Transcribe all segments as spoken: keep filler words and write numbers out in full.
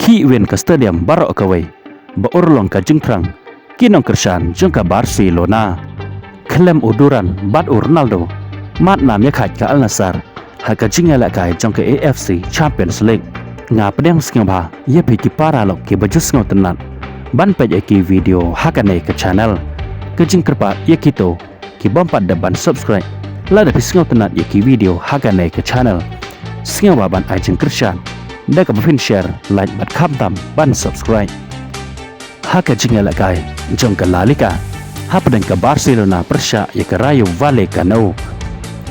Ki win ka stadium baroh kawei ba urlong ka jingthrang ki nongkyrshan jong ka Barcelona. Khlem u Duran bad u Ronaldo, mad nam ïa khait ka Al Nassr ha ka jingïalehkai jong ka A F C Champions League. Nga pdiang sngewbha ïa phi ki paralok kiba ju sngewtynnat ban peit ïa ki video ha kane ka channel. Ka jingkyrpad ïa kito ki bym pat dep ban subscribe, lada phi sngewtynnat ïa ki video ha kane ka channel, sngewbha ban ai jingkyrshan da kaba phin share, like bad khamtam ban subscribe. Ha ka jingïalehkai jong ka La Liga hapdeng ka Barcelona pyrshah ïa ka Rayo Vallecano.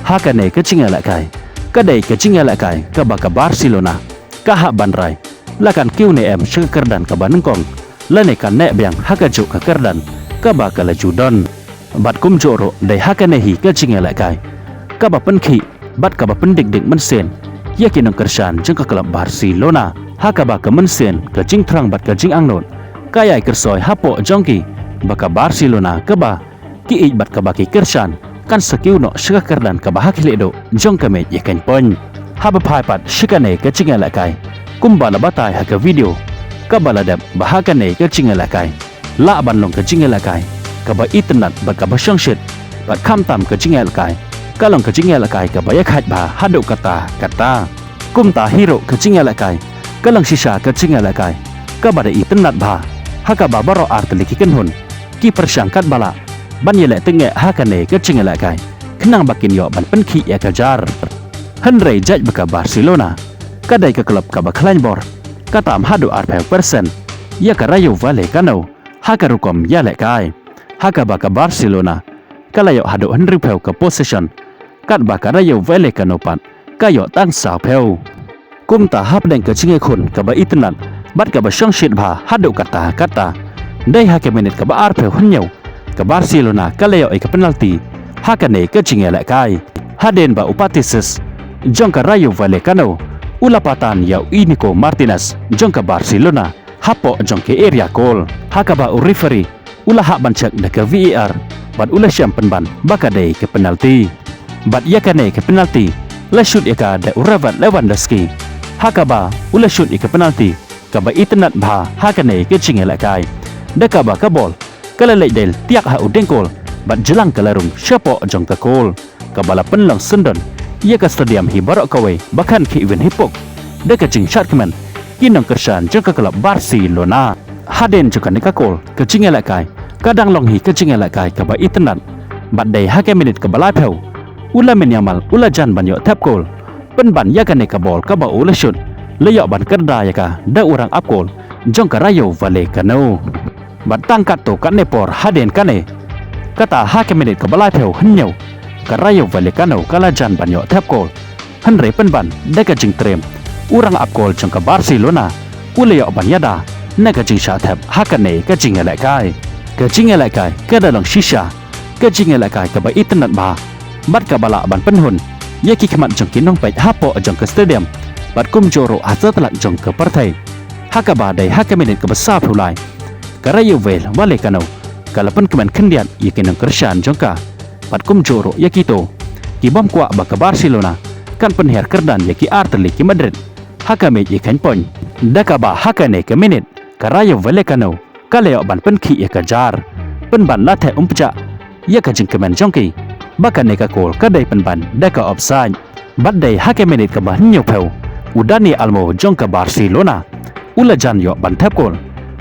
Ha kane ka jingïalehkai ka dei ka jingïalehkai kaba ka Barcelona ka hap ban rai la kan kiew ne em sha ka kyrdan kaba nyngkong lane kan neh biang ha kajuh ka kyrdan kaba ka la ju don. Bad kumjuh ruh dei ha kane hi ka jingïalehkai kaba pynkhih bad kaba pyndik dik mynsiem ïa ki nongkyrshan jong ka klub Barcelona, ha kaba ka mynsiem, ka jingthrang bad ka jingangnud ka ïai kyrsoi hapoh jong ki ba ka Barcelona kaba ki ïeit bad kaba ki kyrshan kan sa kiew noh sha ka kyrdan kaba ha khlieh duh jong ka miej ïa ka point. Haba phai pat sha kane ka jingïalehkai kumba la batai ha ka video kaba la dep, ba ha kane ka jingïalehkai lah ban long ka jingïalehkai kaba itynnad bad kaba shongshit, bad khamtam ka jingïalehkai ka long ka jingïalehkai kaba ïakhait bha haduh katta katta. Kumta hi ruh ka jingïalehkai ka long shisha ka jingïalehkai kaba da itynnad bha, ha kaba baroh artylli ki kynhun ki pyrshang katba lah ban ïaleh tyngeh ha kane ka jingïalehkai khnang ba kin ïoh ban pynkhih ïa ka jar. Hynrei jait ba ka Barcelona ka dei ka klub kaba khlaiñ bor, ka tam haduh arphew percent ïa ka Rayo Vallecano ha ka rukom ïalehkai, ha kaba ka Barcelona ka la ïoh haduh hynriewphew ka possession, katba ka Rayo Vallecano pat ka ïoh tang sawphew. Kumta hapdeng ka jingïakhun kaba itynnad bad kaba shongshit bha haduh katta katta, dei ha ka minit kaba arphew hynñiew ka Barcelona ka la ïoh ïa ka penalty ha kane ka jingïalehkai, hadien ba u Paredes jong ka Rayo Vallecano u la patan ïa u Inigo Martinez jong ka Barcelona hapoh jong ka area goal, ha kaba u referee u la hap ban check da ka V A R bad u la shem pynban ba ka dei ka penalty. Bad ïa kane ka penalty la shoot ïa ka da u Robert Lewandowski, ha kaba u la shoot ïa ka penalty kaba itynnad bha ha kane ka jingïalehkai, da kaba ka bol ka la leit dei tiak ha u dieng goal bad jlang ka la rung shapoh jong ka goal, kaba la pynlong syndon ïa ka stadium hi baroh kawei ba khan khih win hi puk da ka jingshad kmen ki nongkyrshan jong ka klub Barcelona. Hadien jong kane ka goal ka jingïalehkai ka dang long hi ka jingïalehkai kaba itynnad, bad dei ha ka minit kaba laiphew u Lamine Yamal u la jan ban ïoh thep goal pynban ïa kane ka bol kaba u la shoot, la ïoh ban kyrda ïa ka da u rangap goal jong ka Rayo Vallecano. Bad tang katto katne por hadien kane, kata ha ka minit kaba laiphew hynñiew, ka Rayo Vallecano ka la jan ban ïoh thep goal, hynrei pynban da ka jingtriem u rangap goal jong ka Barcelona u la ïoh ban ïada na ka jingshah thep ha kane ka jingïalehkai. Ka jingïalehkai ka da long shisha ka jingïalehkai kaba itynnad bha bad kaba lah ban pynhun ïa ki khmat jong ki nongpeit hapoh jong ka stadium bad kumjuh ruh ha satlak jong ka pyrthei, ha kaba dei ha ka minit kaba sawphew lai ka Rayo Vallecano ka la pynkmen khyndiat ïa ki nongkyrshan jong ka bad kumjuh ruh ïa kito ki bym kwah ba ka Barcelona kan pynhiar kyrdan ïa ki artylli ki Madrid ha ka miej ïa ka point, da kaba ha kane ka minit ka Rayo Vallecano ka la ïoh ban pynkhih ïa ka jar pynban la theh umpjah ïa ka jingkmen jong ki ba kane ka goal ka dei pynban da ka offside. Bad dei ha ka minit kaba hynñiewphew u Dani Olmo jong ka Barcelona u la jan ïoh ban thep goal,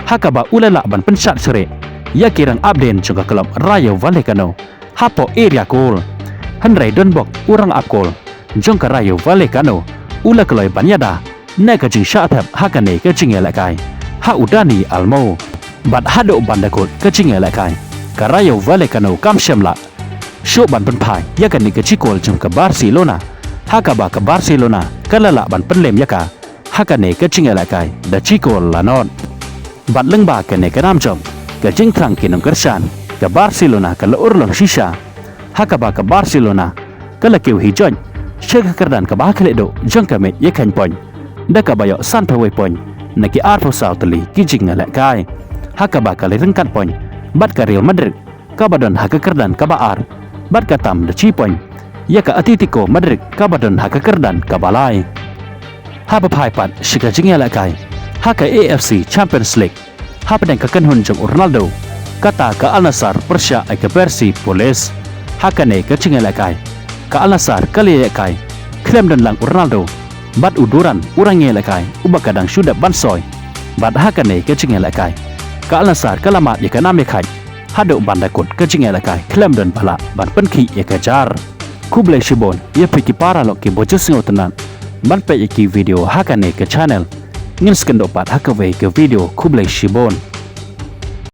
ha kaba u la lah ban pynshad syrih ïa ki rangap dien jong ka klub Rayo Vallecano hapoh area goal. Hynrei donbok u rangap goal jong ka Rayo Vallecano u la kloi ban ïada na ka jingshah thep ha kane ka jingïalehkai ha u Dani Olmo. Bad haduh ban da kut ka jingïalehkai ka Rayo Vallecano kam shym lah shuh ban pynphai ïa kane ka jingkol jong ka Barcelona, ha kaba ka Barcelona ka la lah ban pynlem ïa ka ha kane ka jingïalehkai da jingkol la nod. Bad lyngba kane ka nam jong ka jingthrang ki nongkyrshan, ka Barcelona ka la urlong shisha, ha kaba ka Barcelona ka la kiew hi join sha ka kyrdan kaba ha khlieh duh jong ka miej ïa ka point, da kaba ïoh sanphew wei point na ki arphew saw tylli ki jingïalehkai, ha kaba ka la ryngkat point bad ka Real Madrid kaba don ha ka kyrdan kaba ar bad ka tam da shi point ïa ka Atletico Madrid kaba don ha ka kyrdan kaba lai. Haba phai pat sha ka jingïalehkai Ha ka A F C Champions League, hapdeng ka kynhun jong u Ronaldo, kata ka Al Nassr pyrshah ïa ka Persepolis. Ha kane ka jingïalehkai, ka Al Nassr ka la ïalehkai khlem don lang u Ronaldo bad u Duran, u rangïalehkai uba ka dang shu dep ban soi. Bad ha kane ka jingïalehkai, ka Al Nassr ka la mad ïa ka nam ïa khaid haduh ban da kut ka jingïalehkai khlem don ba lah ban pynkhih ïa ka jar. Khublei shibun ïa phi ki paralok kiba ju sngewtynnat ban peit ïa ki video ha kane ka channel. Ngin sa ïakynduh pat ha kawei ka video. Khublei shibun.